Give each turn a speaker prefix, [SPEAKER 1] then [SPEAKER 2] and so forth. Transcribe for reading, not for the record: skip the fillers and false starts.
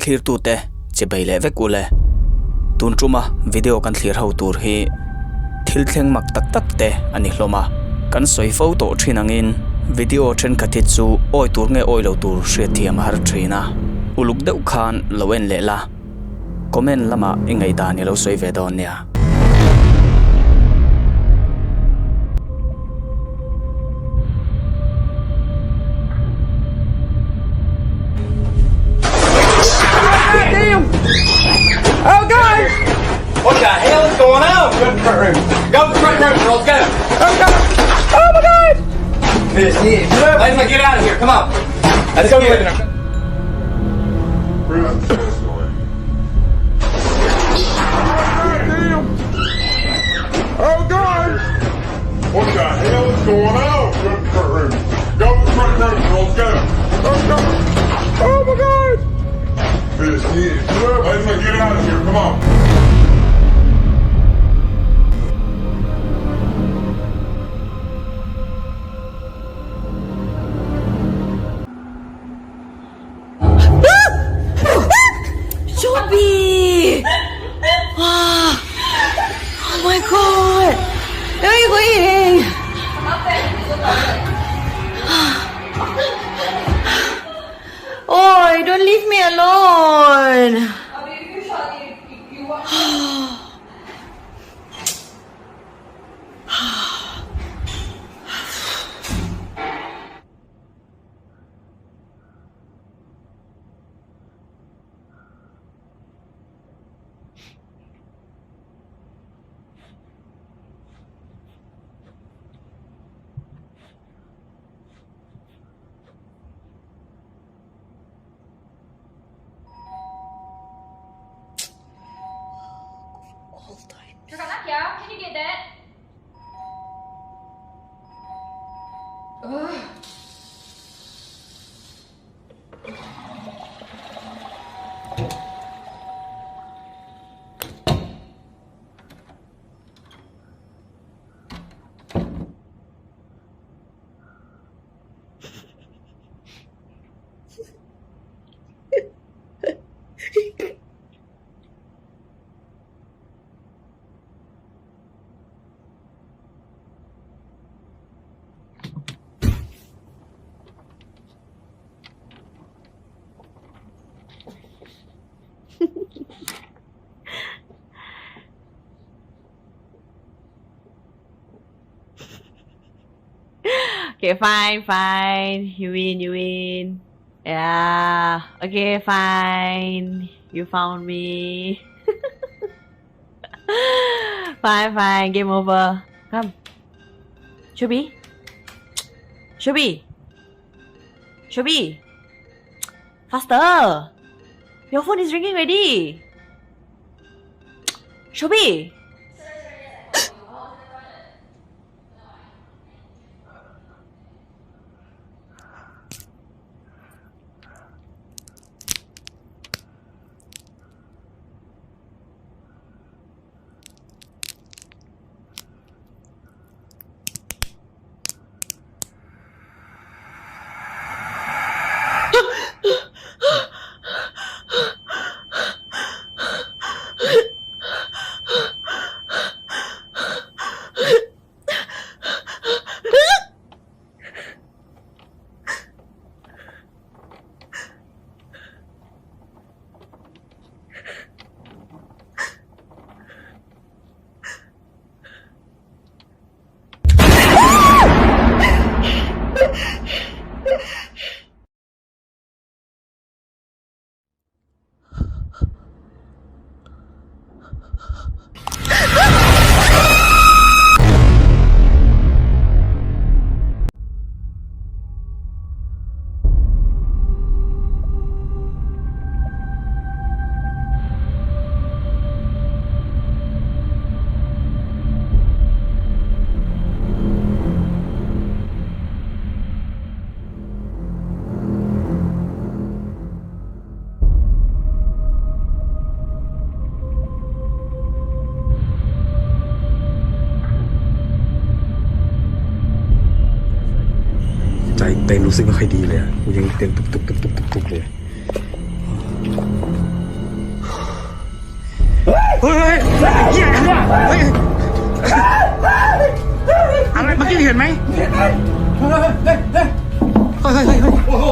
[SPEAKER 1] Thlirtute chibei leh vek ule. Tun tuma video kan thlir ho tur hi thil thleng mak tak tak te a ni hlawm a. Kan sawi fo tawh thin angin video thenkhat hi chu awi tur nge awi lo tur hriatthiam a har thin a. Uluk deuh khan lo en leh la, comment lamah i ngaihdan i lo sawi ve dawn nia.
[SPEAKER 2] Joby! Wah! Oh my god! Where are you going? Oh, don't leave me alone.
[SPEAKER 3] Kakak Nakia, can you get that? Ugh.
[SPEAKER 2] Okay, fine, fine. You win, you win. Yeah. Okay, fine. You found me. Fine, fine. Game over. Come. Shubi. Shubi. Shubi. Faster. Your phone is ringing already. Shubi.
[SPEAKER 4] ใจเต้นรู้สึกไม่ค่อยดีเลยอะกูยังเต้นตุบตุบตุบตุบตุบตุบเลย
[SPEAKER 3] เฮ้ยอะไรเมื่อกี้เห็นไหมเฮ้ยเฮ้ยเฮ้ยเฮ้ยเฮ้ยโอ้โห